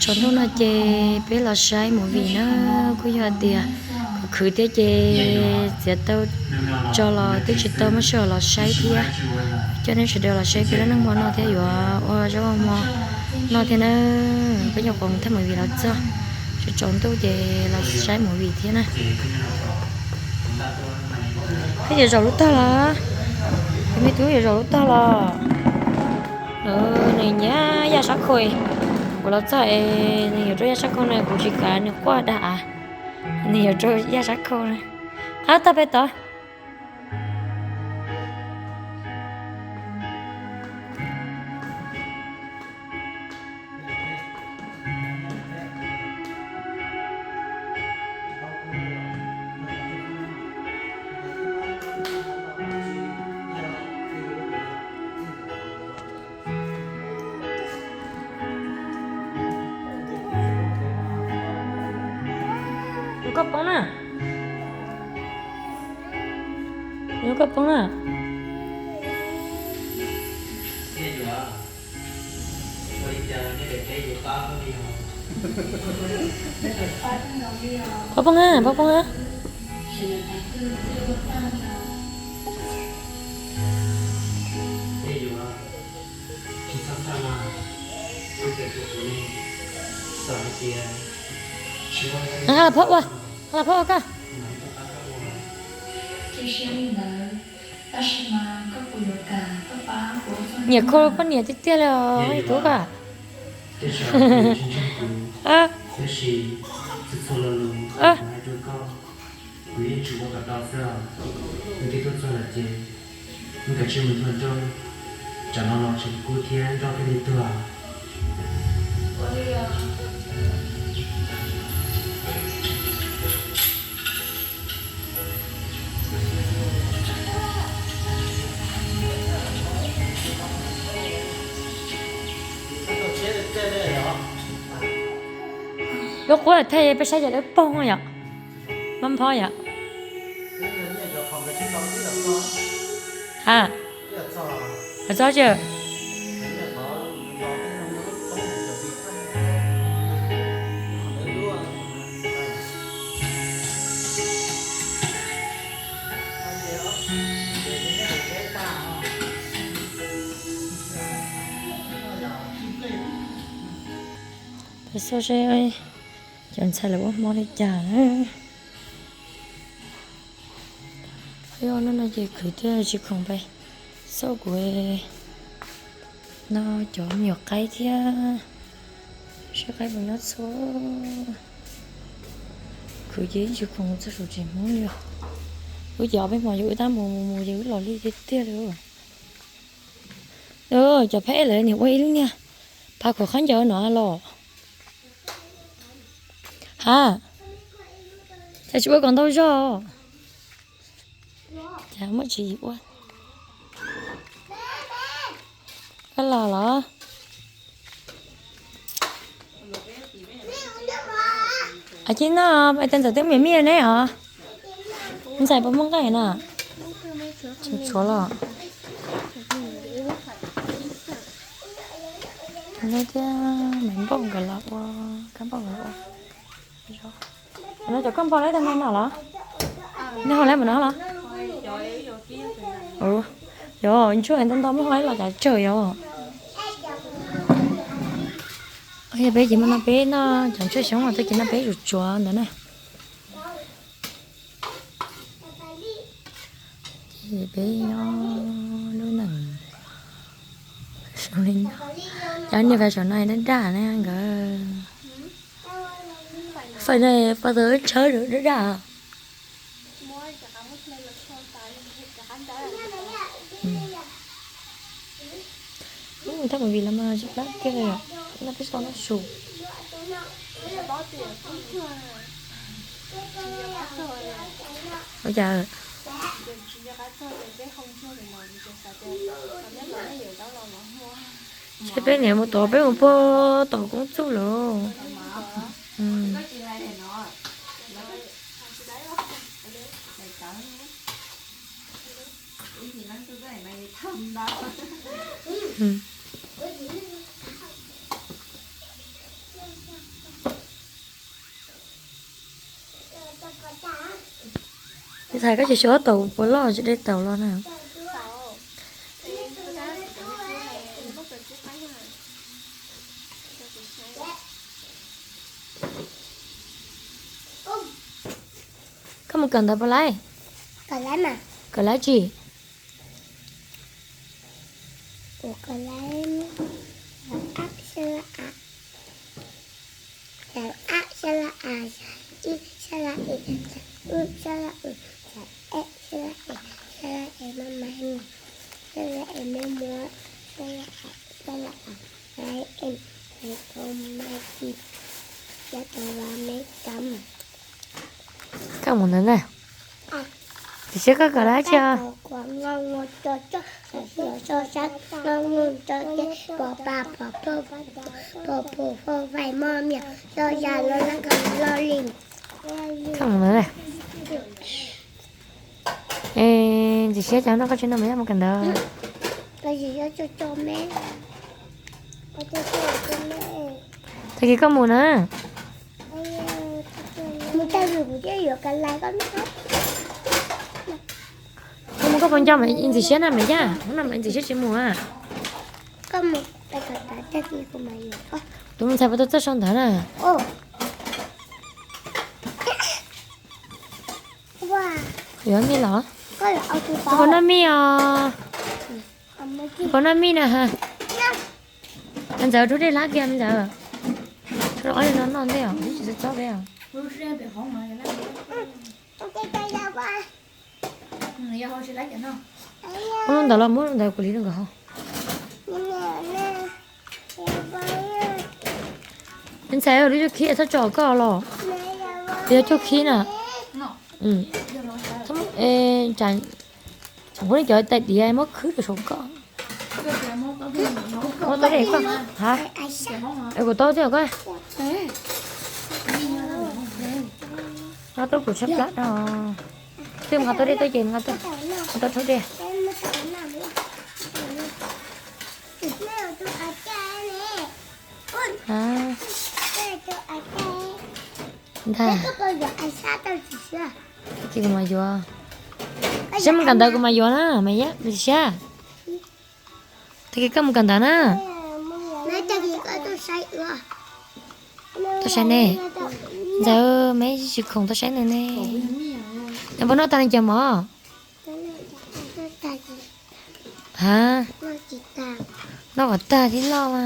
Tsaus ntuj no ces peb los saib movie na, kuj yog tias khwv khwv thiab ces txiav tau tso los twb tsis tau muaj sij hawm los saib thiab. Coj nej sawv daws los saib peb lub neej hmo noj thiab yuav ua zaub ua mov noj thiab na. Peb nyuam qhuav mus thaij movie los txog, tsaus ntuj ces los saib movie thiab na. Peb yuav zaum lub tog los, me tub yuav zaum lub tog los. Nws nyiam yaj sab khau, kuv los txog es nws yuav rau yaj sab khau na, kuv tsis kav nws quaj dag, nws yuav rau yaj sab khau na. Qab tag peb tod. Koj poob na. Koj poob na. Phob phob na, phob phob na. Phob ua, phob ua koj. Nyiam khau poj niam tiag tiag li os tub koj. Kuv yeej tsis ua kom tau xwb os. Nws twb tuaj txog lawm ces nws kav tsij mus nrog nrog, tsam no los tseem kub thiab nrog thiaj li tuag. Lub qub thaij peb saib ces dawb paug yom. Mob nphob yom. Ha, txog tsis? Peb xauj seb cov ntxhais lawv ua hmo li cas na. Ib ob hnub no ces khwv thiab tsis khoom pais xauj kuv no cov me nyuam qaib thiab seb qaib puas nyob txhua. Khwv ces ib tsis khoom txog saum tsev Hmoob li os. Wb ces ob peb hmo ces wb tab mus mus mus ces wb los lig tiag tiag li. Cov phab ej lawv niam ua ib lub niag phav khuam khaub ncaws no los. Ha, cas tsis ua kom ntau zog? Cas muaj tsis ua? Koj los los? Cia noj, tes ntxawm twb miam mij ne os. Ntxhais puas muaj nqaij na? Tsis tshuav los. Neb thiab Maiv Npauj nkawd los ua, Kab Npauj nkawd los ua. No cov koj npau lawm tag no los? Nej hau lawm mus no los? Yog ntsuag ntau ntau muab hau los cas tsawg yog. Peb ces muaj no peb noj cov ntsuag xyoob, tag kis no peb yuav tsuav ntawd na. Ces peb nyob lub neej zoo li no. Cov niag fais saum no daj daj na nkawd. Fais no fais tau tshawb daj daj. Thaj movie los mas tsis plab kiag li, noj peb tau noj su. Ua cas? Ces peb niam mus tom, peb mus puag tom Koob Txuj lawm. Ntxhais, koj tsis xyuas tau puas loj tsis de tau los na. Koj mus kawm ntawv puas laib? Kawm laib tsis? Ua kawm laib, a, ab, sa, la, a, ab, sa, la, a, sa, i, sa, la, e, sa, u, sa, la, u, sa, e, sa, la, e, sa, la, e, ma, ma, me, sa, la, e, me, mua, sa, la, a, sa, la, a, ma, e, ma, tau, ma, ti, ya, tau, va, me, kam. Koj mus ntawd na. Tsis siab koj kawm dab tsi os? Koj mus ntawd na. Es tsis siab cas no koj tsis nrog Maiv Yaj mus kawm ntawv? Tag kis koj mus na. Koj mus koj puas nco Ntxim Siab na Maiv Yaj? Hnub no Ntxim Siab tsis mus a. Tus me ntxhais puas tau txawj sau ntawv na? Yuav mij los? Puas noj mij os? Puas noj mij na ha? Me Ntxawm, rub dej hlab kiag me Ntxawm. Rub ob li no noj ntej os, tsis txhob txob peb os. Muab lub ntawd los, muab lub ntawd kuv li nkawd haus. Me ntxhais, lub cuj khib txhob tso koj los. Yog cuj khib na. Tsam kuv nej cov tais diav muab khwb rau saum koj. Muab tau dej koj. Ha, kuv tau thiab koj. Nqa tuaj kuv tshaib plab no. Twb nqa tau dej tuaj ces nqa tuaj, nqa tuaj rhaub dej. Ntag. Tag kis kuv mam yuav. Saib mus kawm ntawv kuv mam yuav na, mas yab, mus tsis siab. Tag kis koj mus kawm ntawv na. Tau saib ne. Ntxawm, me tsis khoom tau saib nws ne. Nws puas noj tag li cas mov? Ha? Noj kom tag thiab loj mas.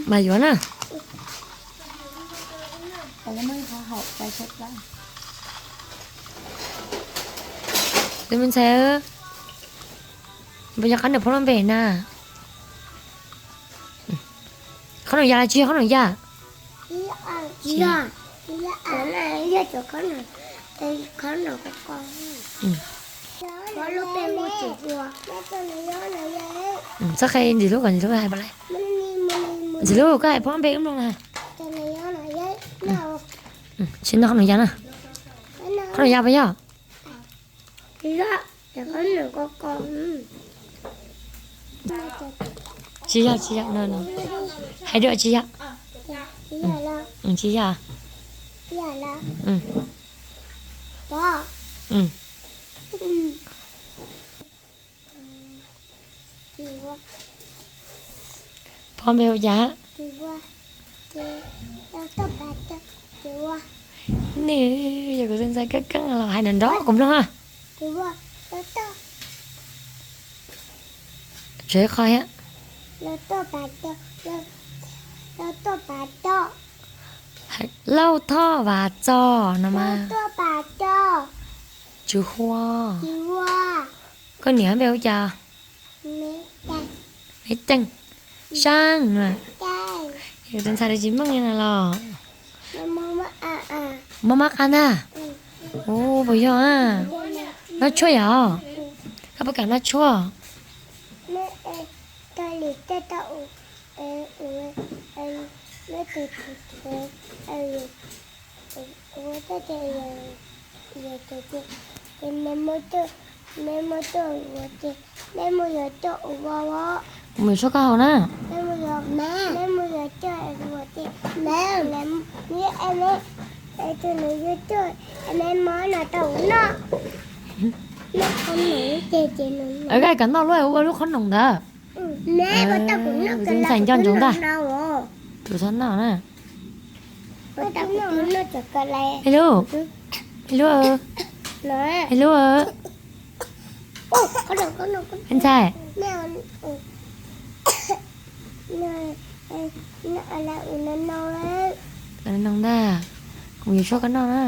Mas yuav na. Tus me ntxhais, puas yog qab nws phob lub npe na? Qhob noom yas los tsis yog qhob noom yas? Txhob qhia ntxim hlub kom ntxim hlub hais puas laib. Ntxim hlub, koj hais phob lub npe wb mloog na. Tsis noj qhob noom yas na. Qhob noom yas puas yog? Tsis yog, tsis yog, hais dua tsis yog. Tsis yog. Phob npe hu cas? Nws yog kuv tus ntxhais keeb keeb los hais nrov nrov kuv mloog na. Tsev qhov thiab. Lauj Thoj Vas Txos no mas. Tswv Hua. Koj niam npe hu cas? Meb Ceej. Saab no. Yus tus ntxhais tsis meej li no los. Mob mab qab ntag. Ub, puas yog a? Noj tshuaj yom? Koj puas kam noj tshuaj? Meb muab tuaj ua ces meb muab tuaj ua ces meb muab yuav tuaj ua ua. Mus yuav tshuaj koj haus na. Koj kom noj luaj ua lub qhob noom ntawd. Kuv tus ntxhais nco ntsoov ntag. Kuv txhob noj na. Ib lub, ib lub, ib lub. Ntxhais, noj ntag, kuv yuav tshuaj koj noj na.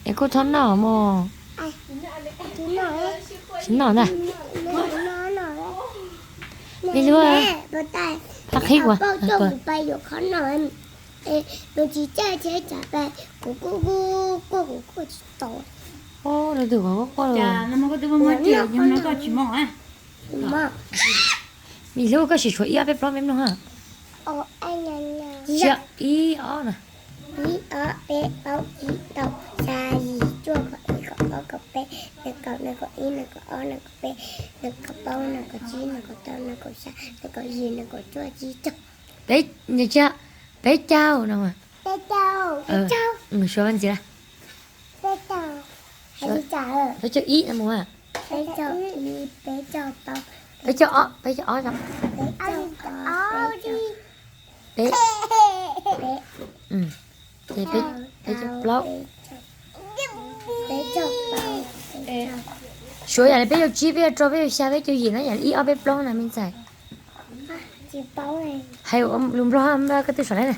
Es kuj txhob noj mog. Tsis noj ntag. Ib lub, qhib ua. Ib lub koj sim suav ib ob peb plaub peb mloog na. Ib ob na. Ib ob peb plaub tsib rau xya yim cuaj kaum ib kaum ob kaum peb nees nkaum nees nkaum ib nees nkaum ob nees nkaum peb nees nkaum plaub nees nkaum tsib nees nkaum rau nees nkaum xya nees nkaum yim nees nkaum cuaj tsib caug. Peb, peb caug no. Suav ntxiv. Peb caug ib no mus. Peb caug ob, peb caug ob. Peb, peb caug plaub. Suav yam li peb caug tsib, peb caug rau, peb caug xya, peb caug yim no, yam li ib ob peb plaub na me ntxhais. Hais lus Nplog, koj twb suav lawm na.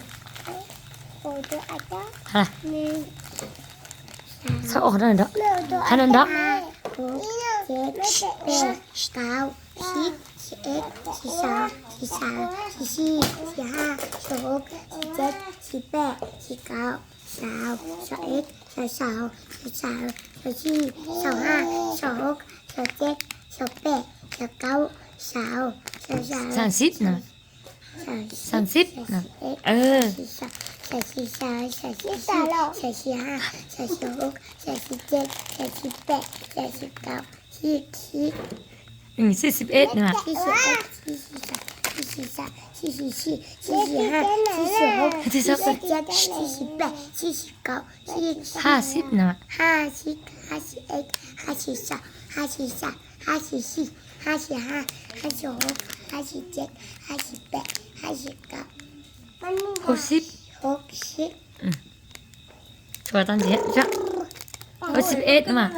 Txhob ua qhov no nrov, qhov no nrov. Kaum, tsib, tsib ib, tsib xya, tsib xav, tsib xya, tsib xya, tsib xya hab, tsib xya hauv, tsib xya txhiab, tsib xya peb, tsib xya kaum, xya hauv, xya ib, xya xya hauv, xya xya hauv, xya xya hauv, xya xya hab, xya xya hauv, xya xya txhiab, xya xya peb, xya xya kaum, xya xya hauv, xya xya hauv, xya xya xib, xya xib, xya xib xya, xya xib xya, xya xib xya, xya xib hab, xya xib hauv, xya xib txhiab, xya xib peb, xya xib kaum, xib xib, xib xib ib, xib xib ib, xib xib xya, xib xib xya, xib xib xya, xib xib xib, xib xib hab, xib xib hauv, xib xib txhiab, xib xib peb, xib xib kaum, xib xib, hab xib, hab xib ib, hab xib xya, hab xib xya, hab xib xib, hab xib hab, hab xib hauv, hab xib txhiab, hab xib peb, hab xib kaum, hauv xib, hauv xib. Tshuav tau ntxiv, hauv xib ib mas.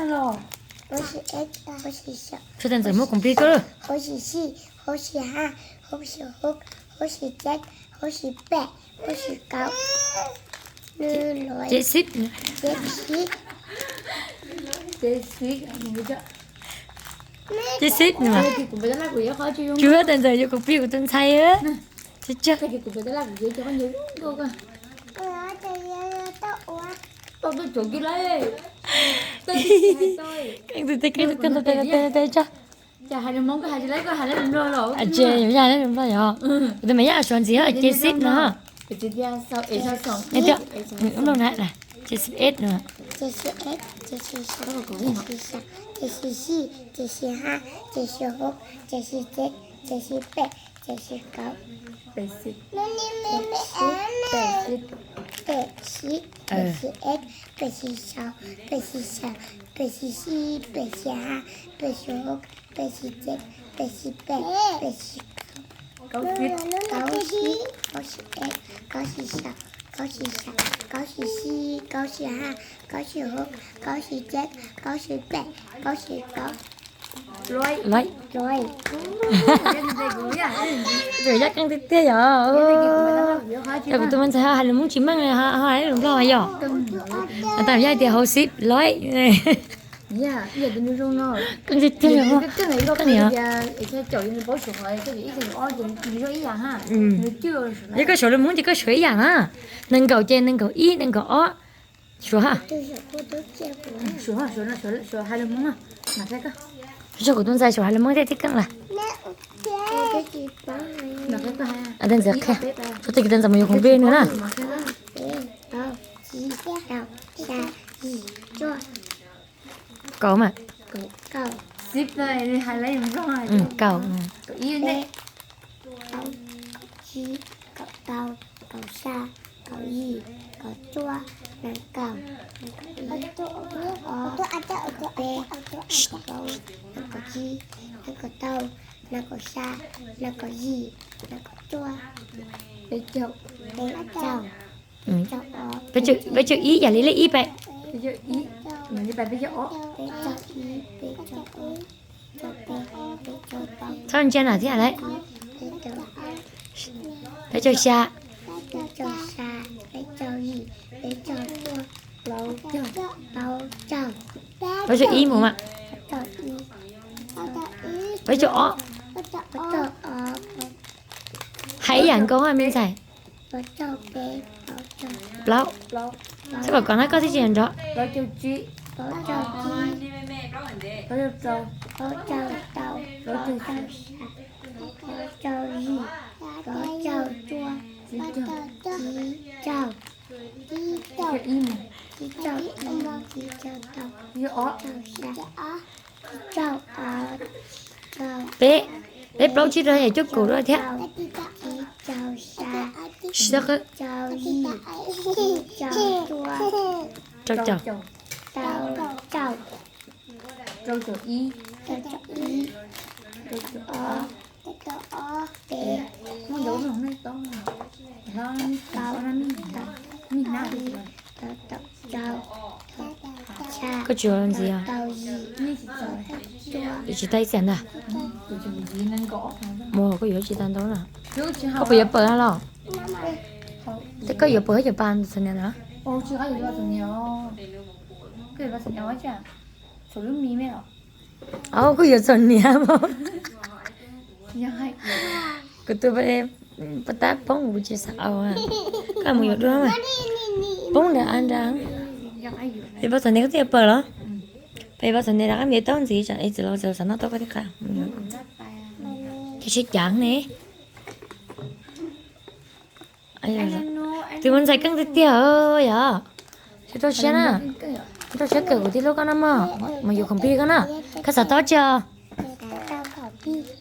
Tshuav tau ntxiv muab kuv nplig koj. Hauv xib xib, hauv xib hab, hauv xib hauv, hauv xib txhiab, hauv xib peb, hauv xib kaum, ceb xib, ceb xib, ceb xib no. Tshuav tau ntxiv yuav kuv nplig kuv tus ntxhais. Keej tus teb, keej tus teb, tso. Ces yog lub Nplog yog, kuv tus me nyab suav ntxiv ceb xib no. Ceb xib ib no. Ceb xib ib, ceb xib xya, ceb xib xya, ceb xib xib, ceb xib hab, ceb xib hauv, ceb xib txhiab, ceb xib peb, ceb xib kaum, peb xib, peb xib, peb xib ib, peb xib xya, peb xib xya, peb xib xib, peb xib hab, peb xib hauv, peb xib txhiab, peb xib peb, peb xib kaum, kaum xib, kaum xib ib, kaum xib xya, kaum xib xya, kaum xib xib, kaum xib hab, kaum xib hauv, kaum xib txhiab, kaum xib peb, kaum xib kaum. Lawm. Tus yaj keej tiag tiag yog. Yog kuv tus me ntxhais ho hais lus Hmoob tsis meej, ho hais lus Nplog yog. Has tas yog tias hauv xib lawm. Keej tiag tiag yog. Yog koj suav lus Hmoob ces koj suav ib yam na. Nees nkaum ces nees nkaum ib, nees nkaum ob. Suav ha. Suav, suav hais lus Hmoob. Yog kuv tus ntxhais suav hais lus Hmoob thiaj keej lawm. Ntxhais qhia, tso tes tus ntxhais mus yuav khoom plig nws na. Kaum mas. Kaum, kaum ib, kaum tsib, kaum rau, kaum xya, kaum yim, kaum cuaj, nees nkaum, nees nkaum ib, ob, peb, kaum, nees nkaum tsib, nees nkaum rau, nees nkaum xya, nees nkaum yim, nees nkaum cuaj, peb caug, peb caug ib yam li lej ib pem. Txhob ntsia na thiab lawm. Peb caug xya, peb caug ib mus mas. Peb caug ob. Hais ib yam nkaus me ntxhais. Plaub. Txhob kom kov na, koj twb tsis nrov. Peb, peb plaub tsib rau yog cuaj kaum dua thiab. Rau caum. Koj tsis ua ntxiv os? Yuav tsis tau ib txhia ntag. Mus koj yuav tsis tau ntau na. Koj puas yuav pawg los? Ces koj yuav pawg yuav pas txom nyem na? Au, koj yuav txom nyem mas. Kuv tus pas tab poob kuv tsis xav au. Koj mus yuav dua mas. Poob nram av nrad. Peb pas txom nyem koj twb yuav pawg los? Peb pas txom nyem rov qab mus taub ntxiv tsam ib txwm los txawm xav noj taub koj thiaj qab. Ces sib cav ne. Tus me ntxhais keej tiag tiag yom. Rau siab na. Rau siab kawm kuv tij laug koj no mog, mus yuav khoom plig koj na. Koj xav tau tsi os?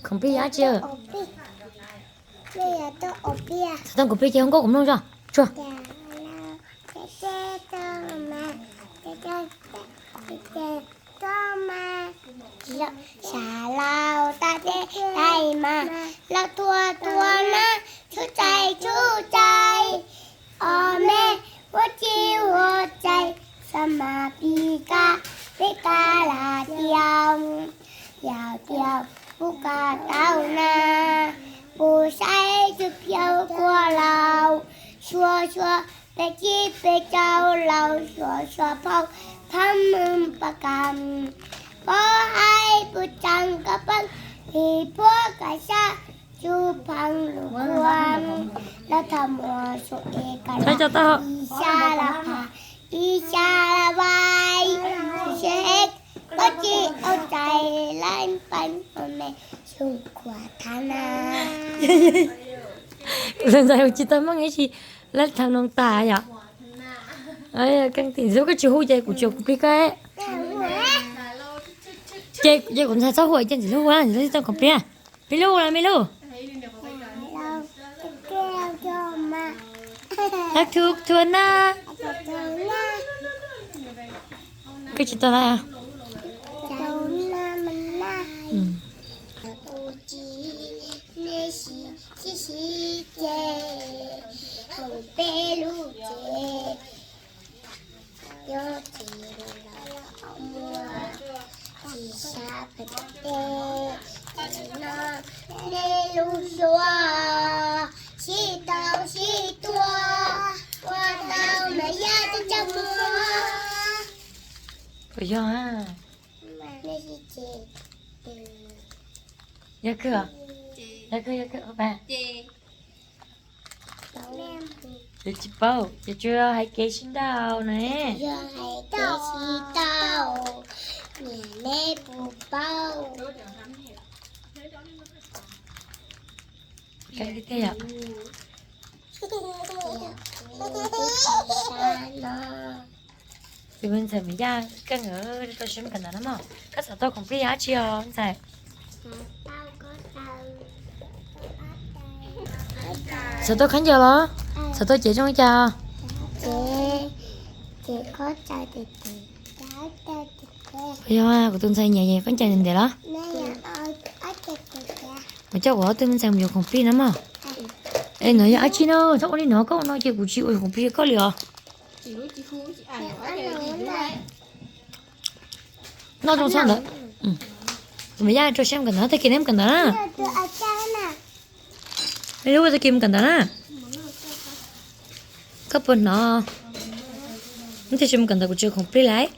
Khoom plig yog tsi? Xav tau khoom plig ces hu nkauj kuv mloog tso. Tsuag. Sa laus tas tes tais mas, laus tuag tuag na, txhub txais txhub txais. Os me, huab tsi huab txais, xa mas pis kab, peb kab lam tiav, yam tiav pub kab tau na, pub saib tsis piav kua laus, suav suav peb tsib peb caug laus, suav suav phauj, phab mws pab kam, pob haib pub tsaa kab peeb, his puab kav sab, tsuj pheej lug kua, lawv thov muaj suav es kav ib xya lab phaj, ib xya lab vais, suav siab heev, pob tsi au tais, lab pab os me, xyoo khuam thav na. Kuv ntxhais hu tsis tau Hmoob ib si, lab thab noog tas yom. Keej tiag, ntxim hlub koj tsis hu ces kuv tsuas kuv plig koj. Ces, ces kuv ntxhais txhob hu ces ntxim hlub hu na, ntxim hlub txhob kom plig. Plig lub los me lub. Lab thu thua na. Koj tsis tau lab. Sib sib ces, peb lub ces, nyob ces los muaj, tsis sab pem teb, tsis no nej lub suab, sib tau sib tuag, ua tau mas yaj teb tsaug muag. Puas yog? Nej sib ces. Yog kawg, yog kawg, yog kawg. Ces tsis paub, ces tsuas hais kev sib nrauj na. Yog hais kev sib nrauj, niam neb puas paub? Tiag yom. Tias kuv twb tsis sab no. Tus me ntxhais Maiv Yaj koj nkawd rau siab kawm ntawv na mog. Koj xav tau khoom plig dab tsi os ntxhais? Xav tau khaub ncaws los? Xav tau cev zoo li cas? Yog kuv tus ntxhais nyiam khaub ncaws ntev ntev los? Kuv coj kuv ob tug me ntxhais mus yuav khoom plig na mog. Es no yog dab tsi no? Txhob ua li no, koj ua no ces kuv tsis ua khoom plig rau koj li os. Noj zoo txhob ntawd. Kuv Maiv Yaj rau siab mus kawm ntawv, tag kis neb mus kawm ntawv na. Neb lub tag kis mus kawm ntawv na. Koj puas hnov? Neb twb tsis mus kawm ntawv kuv tsis ua khoom plig lawm.